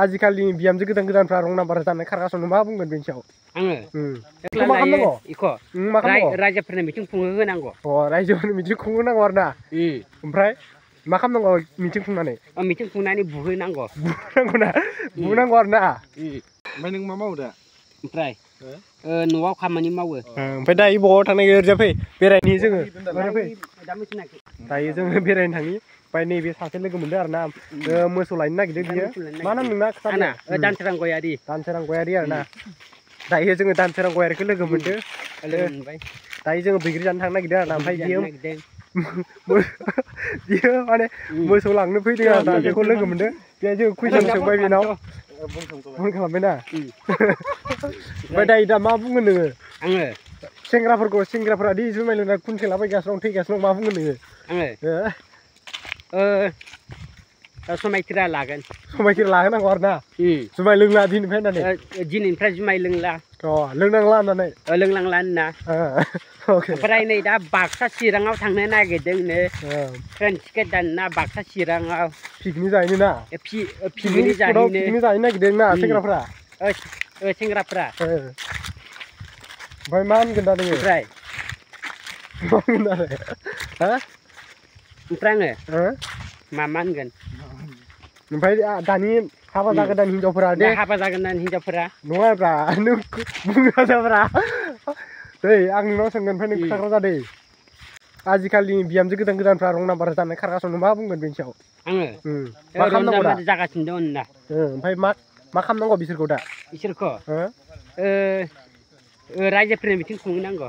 आजिखालिनि बिहामजो गोदान-गोदानफ्रा रं नाम्बार जानाय खारगासिनो मा बुंगोन बेनि सायाव? आङो मा खालामनांगौ? इखौ मा खालामनांगौ? रायजोफोरनो मिटिं खुंहोनांगौ। रायजोफोरनो मिटिं खुंहोनांगौ आरो ना। ओमफ्राय मा खालामनांगौ मिटिं खुंनानै? मिटिं खुंनानै बुहोनांगौ। बुनांगौ ना? बुनांगौ आरो ना। ओमफ्राय नों मा मावो दा? ओमफ्राय न'आव खामानि मावो। ओमफ्राय दायो बबाव थांनो ओरैजा फै बेरायनि जोङो। दायो जोङो बेरायनो थाङि। ओमफ्राय नैबे सासे लोगो मोनदों आरो ना मोसौ लायनो नागिरदों बियो। मा नाम नोंना खोन्थादो? दानसोरां गयारि। दानसोरां गयारि आरो ना। दायो जोङो दानसोरां गयारिखौ लोगो मोनदों। दायो जोङो बैग्रि जानो थांनो नागिरदों आरो ना। ओमफ्राय बियो माने मोसौ लांनो फैदों आरो ना। बेखौ लोगो मोनदों। बेहाय जोङो कुइसन सोंबाय बेनाव। फन खालामबायना। ओमफ्राय दायो दा मा बुंगोन नोङो? आङो सेंग्राफोरा दि जुमाय लोंना खुनथेलाबायगासिनो दं थैगासिनो दं मा बुंगोन नोङो? आङो समायखिरा लागोन। समायखिरा लाहोनांगौ आरो ना। जुमाय लोंला दिनैनिफ्राय होननानै। दिनैनिफ्राय जुमाय लोंला। लोंनांला होननानै। लोंनांला होनना। ओमफ्राय नै दा बाक्सा चिराङाव थांनो नागिरदोंनो। ट्रेन टिकेट दानना बाक्सा चिराङाव। पिकनिक जाहैनो ना? पिकनिक जाहैनो नागिरदों ना सेंग्राफ्रा? सेंग्राफ्रा। ओमफ्राय मा होनगोन दा नोङो? ओमफ्राय मा होनगोन आरो? ओमफ्राय आङो मा होनगोन? ओमफ्राय दानि हाबा जागोदान हिनजावफोरा दे हाबा जागोदान हिनजावफोरा नङाब्रा नों बुंनो जाब्रा दै आं नोंनाव सोंगोन ओमफ्राय नों खोथाग्रा जादे आजिखालिनि बिहामजो गोदान-गोदानफ्रा रं नाम्बार जानाय खारगासिनो मा बुंगोन बेनि सायाव? आङो मा खालामनांगौ दा? जागासिनो दं होनना। ओमफ्राय मा खालामनांगौ बिसोरखौ दा? बिसोरखौ रायजोफोरनो मिटिं खुंहोनांगौ।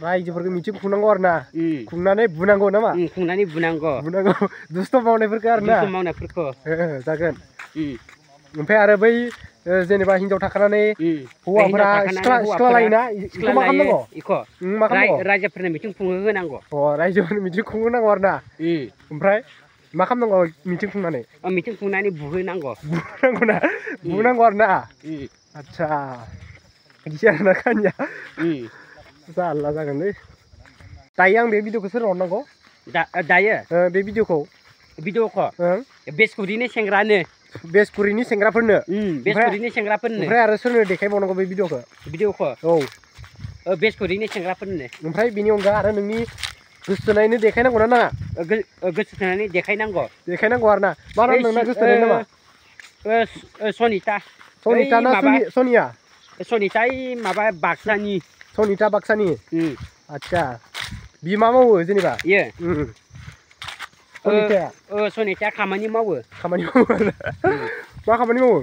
रायजोफोरखौ मिटिं खुंनांगौ आरो ना। खुंनानै बुनांगौ नामा? खुंनानै बुनांगौ। दुस्थ' मावनायफोरखौ आरो ना? दुस्थ' मावनायफोरखौ। जागोन। ओमफ्राय आरो बै जेनेबा हिनजाव थाखानानै हौवाफोरा सिख्ला लायोना बेखौ मा खालामनांगौ? मा खालामनांगौ? रायजोफोरनो मिटिं खुंहोनांगौ। रायजोफोरनो मिटिं खुंहोनांगौ आरो ना। ओमफ्राय मा खालामनांगौ मिटिं खुंनानै? मिटिं खुंनानै बुहोनांगौ। बुनांगौ ना? बुनांगौ आरो ना? आदसा बिदिसो आरोना खानिया। जारला जागोनलै। दायो आं बे भिडिअखौ सोरनो हरनांगौ? दायो बे भिडिअखौ बेसगुरिनि सेंग्रानो। बेसगुरिनि सेंग्राफोरनो? बेसगुरिनि सेंग्राफोरनो। ओमफ्राय आरो सोरनो देखायबावनांगौ बे भिडिअखौ? बेसगुरिनि सेंग्राफोरनो। ओमफ्राय बेनि अनगा आरो नोंनि गोसोथोनायनो देखायनांगौ ना नाङा? गोसोथोनानै देखायनांगौ। देखायनांगौ आरो ना। मा नाम नोंना गोसोथोनाय नामा? सनिता। सनिता ना सनिया? सनिता माबा बाक्सानि। सनिता बाक्सानि? आदसा बियो मा मावो जेनेबा? सनिताया खामानि मावो। खामानि मावो आरो मा खामानि मावो?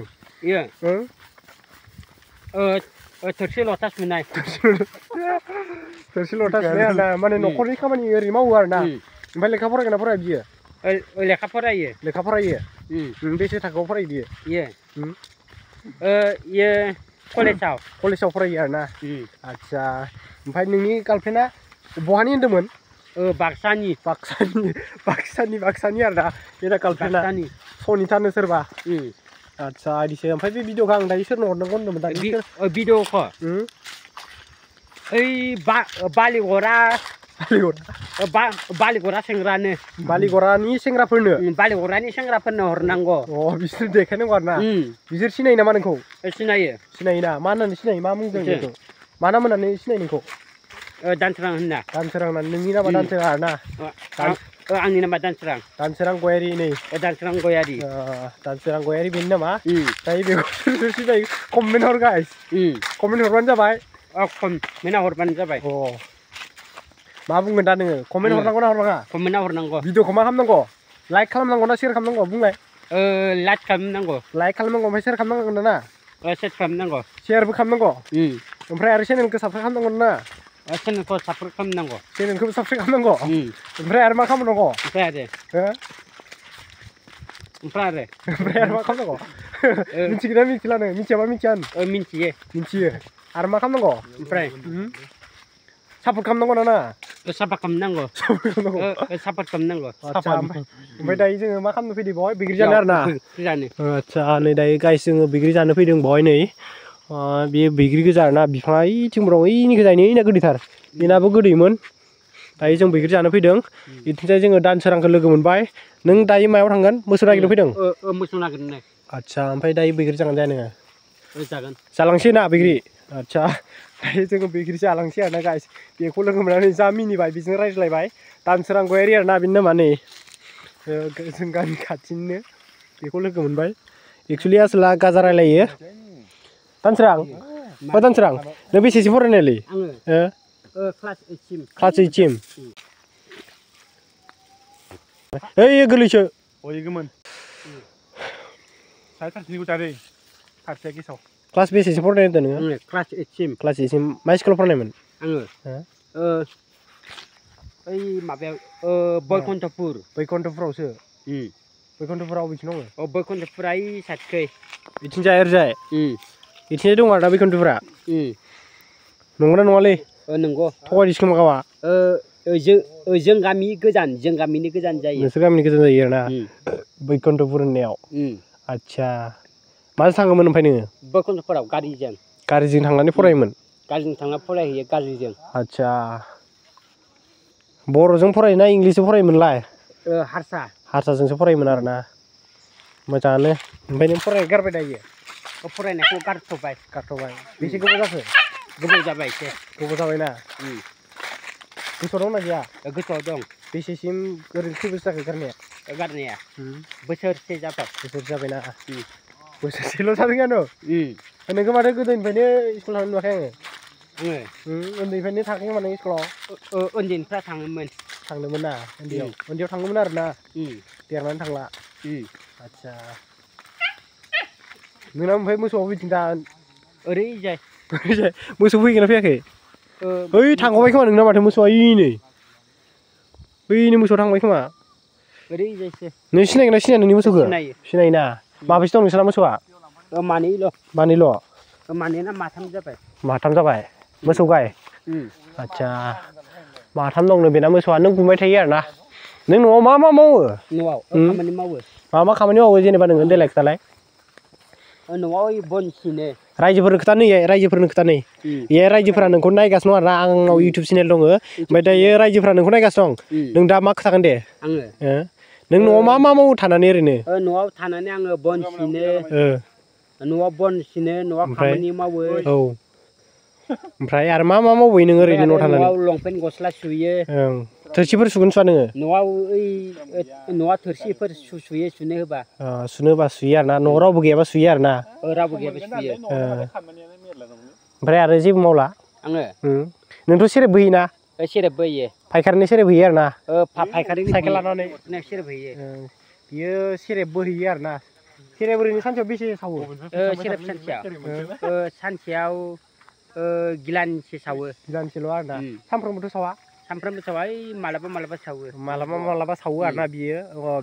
थोरसि लथा सुनाय। थोरसि लथा सुनाय आरो ना माने न'खरनि खामानि ओरैनो मावो आरो ना। ओमफ्य लेखा फरायगोन ना फराया बियो? लेखा फरायो। लेखा फरायो? बेसे थाखोआव फरायो बियो? कलेजाव फरायो आरो ना। आदसा ओमफ्राय नोंनि गार्लफ्रेन्डआ बहानि होनदोंमोन? बाक्सानि आरो ना बेना गार्लफ्रेन्डआ सनितानो सोरबा? आदसा बिदिसो ओमफ्राय बे भिडिअखौ आं दायो सोरनो हरनांगौ होनदोंमोन दानि? भिडिअखौ बालिगरा सेंग्रानो। बालिगरानि सेंग्राफोरनो? बालिगरानि सेंग्राफोरनो हरनांगौ। बिसोर देखायनांगौ आरो ना? बिसोर सिनायो नामा नोंखौ? सिनायोना मा होननानै सिनायो? मा मुंजों नोंखौ? मा नाम होननानै सिनायो नोंखौ? दानसोरां होनना। दानसोरां होननानै नोंनि नामा दानसोरां आरो ना? आंनि नामा दानसोरां। दानसोरां गयारि नै। दानसोरां गयारि। दानसोरां गयारि बेनि नामा? दायो बेखौ सोर सिनायो कमेन्ट हर गाइस। कमेन्ट हरबानो जाबाय। कमेन्ट हरबानो जाबाय। मा बुंगोन दा नोङो? कमेन्ट हरनांगौ ना हरनाङा? कमेन्ट हरनांगौ। भिडिअखौ मा खालामनांगौ? लाइक खालामनांगौ ना शेयार खालामनांगौ बुंलाय? लाइक खालामनांगौ। लाइक खालामनांगौ ओमफ्राय शेयार खालामनांगौ ना? शेयार खालामनांगौ। शेयारबो खालामनांगौ? ओमफ्राय आरो चेनेलखौ साबस्क्राइब खालामनांगौ ना? चेनेलखौ साबस्क्राइब खालामनांगौ। चेनेलखौबो साबस्क्राइब खालामनांगौ? ओमफ्राय आरो मा खालामनांगौ? ओमफ्राय आरो मा खालामनांगौ? मिथिगोना मिथिला नों? मिथियाबा मिथिया? मिथियो। आरो मा खालामनांगौ? ओमफ्राय सापर्ट खालामनांगौ ना नाङा? सापर्ट खालामनांगौ। ओमफ्राय दायो जोङो मा खालामनो फैदों बेवहाय? बैग्रि जानो आरो ना? आदसा नै दायो गाइस जोङो बैग्रि जानो फैदों बेवहाय नै। बे बैग्रि गोजा आरोना बिफाङा ओइथिंब्राव ओइनि गोजायनो ओइना गोदैथार बेनाबो गोदैमोन। दायो जों बैग्रि जानो फैदों। बिथिंजाय जोङो दानसोरांखौ लोगो मोनबाय। नों दायो मायाव थांगोन? मोसौ नागिरनो फैदों? मोसौ नागिरनो। आच्छा ओमफ्राय दायो बैग्रि जागोन जाया नोङो जागोन जालांसै ना बैग्रि आच्छा दायो जोङो बैग्रि जालांसै आरोना गाइस बेखौ लोगो मोननानै जा मिनिबाय बेजों रायज्लायबाय दानसोरां गयारि आरोना बेनि नामा नै जों गामि खाथिनिनो बेखौ लोगो मोनबाय एक्सुवेलि आसोला गाजा रायलायो दानसोरां दानसोरां नों बेसेसो फरायनायलै आङो क्लास 8 क्लास 8 सिम ओइ गोरलैसो गोमोन सानसेनिखौ जादों फारसेया गेसाव क्लास बेसेसो फरायनाय होनदों नोङो आङो क्लास 8 सिम क्लास 8 सिम मा स्कुलाव फरायनायमोन आङो ओइ माबायाव बैकुन्ठपुरावसो बैकुन्ठपुराव बिथिं दङ बैकुन्ठपुरा ओइ साइडखै बिथिंजाय ओरैजाय बिथिंजाय दं आरोना बैकुन्ठपुरा नंगौना नङालै नंगौ थगायदिसो खोमा गावा जों गामि गोजान जों गामिनि गोजान जायो नोंसोर गामिनि गोजान जायो आरोना बैकुन्ठपुर होननायाव आच्छा माजों थाङोमोन ओमफ्राय नोङो बैकुन्ठपुराव गारिजों थांनानै फरायोमोन गारिजों थांना फरायहैयो गारिजों आच्छा बर'जों फरायोना इंलिसजों फरायोमोनलाय हारसाजोंसो फरायोमोन आरोना मोजाङानो ओमफ्राय नों फरायनो गारबाय दायो फरायनायखौ गारथ'बाय बेसे गोबाव जाखो गोबाव जाबाय एसे गोबाव जाबायना गोसोआव दंना गैया गोसोआव दं बेसेसिम ओरैनो खै बोसोर जाखो गारनाया बोसोरसे जाबायना बोसोरसेल' जादोंआनो नोंखौ माथो गोदोनिफ्रायनो स्कुल थांनो नुवाखै आङो उन्दैनिफ्रायनो थाङाखै माने स्कुलाव उन्दैनिफ्राय थांदोंमोन ना उन्दैयाव थाङोमोन आरोना देरनानै थांला आच्छा नोंना ओमफ्राय मोसौआव बिथिं दा ओरैजाय मोसौ फैगोन ना फैयाखै ओइ थांबाय खोमा नोंना माथो मोसौआ बैनो मोसौआ थांबाय खोमा ओरैजायसो नों सिनायगोन ना सिनाया नोंनि मोसौखौ सिनायोना माबेसे दं नोंसोरना मोसौआ मानैल' मानैना माथाम जाबाय मोसौ गाय आच्छा माथाम दंनो बेना मोसौआ नों गुमबाय थायो आरोना नों न'आव मा मावो मा खामानि मावो जेनेबा नोङो देलाय खोथालाय न'आव बन सिनो रायजोफोरनो खोथा नै रायजोफोरा नोंखौ नायगासिनो दं आरोना आंनाव इउटुब चेनेल दङ ओमफ्राय दायो रायजोफोरा नोंखौ नायगासिनो दं नों दा मा खोथागोन दे नों न'आव मा मावो थानानै ओरैनो न'आव थानानै आङो बन सिनो न'आव खामानि मावो ओमफ्राय आरो मा मावो नों ओरैनो न'आव थानानै लंपेन्ट गस्ला सुयो थोरसिफोर सुगोन सुवा नोङो न'आव थोरसिफोर सुयो सुनो होबा सुयो आरोना न'आव रावबो गैयाबा सुयो आरोना ओमफ्राय आरो जेबो मावला आङो नोंथ' सेरेब बोयोना सेरेब बोयो फायखारिनि सेरेब होयो आरोना फायखारिनि साइकेल लानानै सेरेब होयो बियो सेरेबबो होयो आरोना सेरेब ओरैनो सानसेयाव बेसे सावो सेरेब सानसेयाव गिलानसे सावो गिलानसेल' आरोना सानफ्रोमबोथ' सावा मालाबा सावो आरोना बियो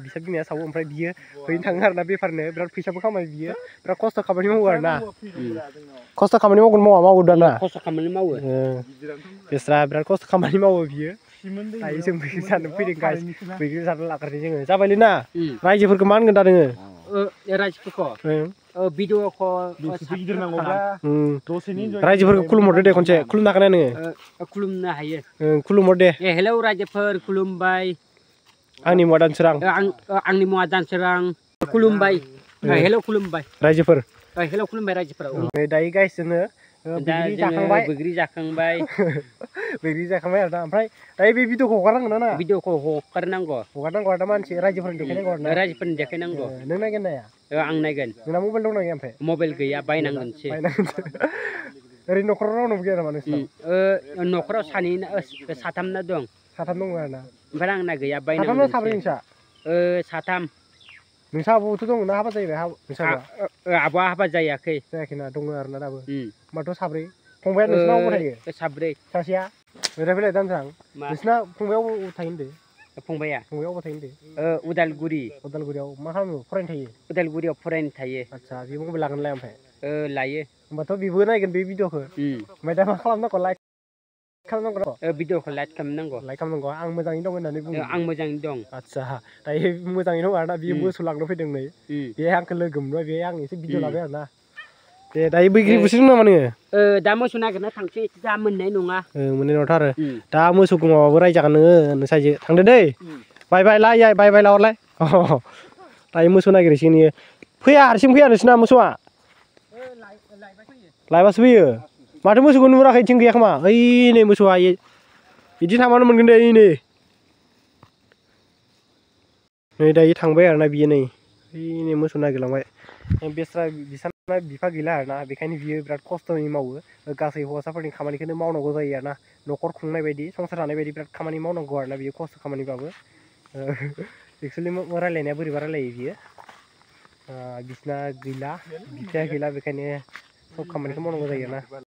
बिसा बिमाया सावो ओमफ्राय बियो हैनो थाङो आरोना बेफारनो बिराद फैसाबो खामायो बियो बिराद खस्थ' खामानि मावो आरोना खस्थ' खामानि मावो दाना खस्थ' खामानि मावो बेस्रा बिराद खस्थ' खामानि मावो बियो दायो जों बैग्रि जानो फैदों गाइस बैग्रि जानो लाग्रोनि जोङो जाबायलै ना रायजोफोरखौ मा होनगोन दा नोङो रायजोफोरखौ खुलुमहरदो दे खनसे खुलुमनो हागोन ना नोङो खुलुमनो हायो खुलुमहर दे हेलौ रायजोफोर खुलुमबाय आंनि मुङा दानसोरां खुलुमबाय हेलौ खुलुमबाय रायजोफोर हेलौ खुलुमबाय रायजोफोर दायो गाइस जोङो बैग्रि जाखांबाय आरोना ओमफ्राय दायो बे भिडिअखौ हगारनांगोन ना भिडिअखौ हगारनांगौ आरोना मानसि रायजोफोरनो देखायनांगौ नों नायगोन नाया आं नायगोन नोंना मबाइल दंना गैया ओमफ्राय मबाइल गैया बायनांगोनसो ओरैनो न'खराव रावनावबो गैया नामा नोंसोर न'खराव साथामना दं साथाम दङ आरोना ओमफ्राय आंना गैया साथामना साब्रै नोंसा साथाम नोंसा आब'थ' दङ ना हाबा जाहैबाय आब'आ हाबा जायाखैना दङ आरोना दाबो होमबाथ' साब्रै फंबाया नोंसिना अबाव थायो साब्रै सासेया ओमफ्राय फैलाय दानसां नोंसिना फंबाया अबाव थायो होनदो फंबाया अबाव थायो होनदो उदालगुरियाव मा खालामो फरायनो थायो उदालगुरियाव फरायनो थायो आच्छा बे मबाइल लागोनलाय ओमफ्राय लायो होमबाथ' बेबो नायगोन बे भिडिअखौ ओमफ्राय दा मा खालामनांगौ लाइक खालामनांगौ भिडिअखौ लाइक खालामनांगौ आं मोजाङैनो दं होननानै बुङो आं मोजाङैनो दं आच्छा दायो मोजाङैनो दं आरोना बियो मोसौ लांनो फैदों नै बे आंखौ लोगो मोनबाय बे आं एसे भिडिअ लाबाय आरोना दे दायो बैग्रि बुसिदों नामा नोङो दा मोसौ नागिरना थांसै दा मोननाय नङा मोननाय नङाथ' आरो दा मोसौ गोमाबाबो रायजागोन नोङो नोंसाजो थांदो दै बाय बाय लाहरलाय दायो मोसौ नागिरसै नोङो फैया हारसिं फैया नोंसिना मोसौआ लायबासो फैयो माथो मोसौखौ नुहराखै इथिं गैया खोमा ओइ नै मोसौआ बिदि थांबानो मोनगोन दे नै नै दायो थांबाय आरोना बियो नै ओइ मोसौ नागिरलांबाय बेस्रा बिसाना बिफा गैला आरोना बेखायनो बियो बिराद खस्थ'यै मावो गासै हौवासाफोरनि खामानिखौनो मावनांगौ जायो आरोना न'खर खुंनाय बायदि संसार जानाय बायदि बिराद खामानि मावनांगौ आरोना बियो खस्थ' खामानिबाबो एक्सुवेलि रायलायनाया बोरैबा रायलायो बियो बिसिना गैला बिफाया गैला बेखायनो सब खामानिखौ मावनांगौ जायो आरोना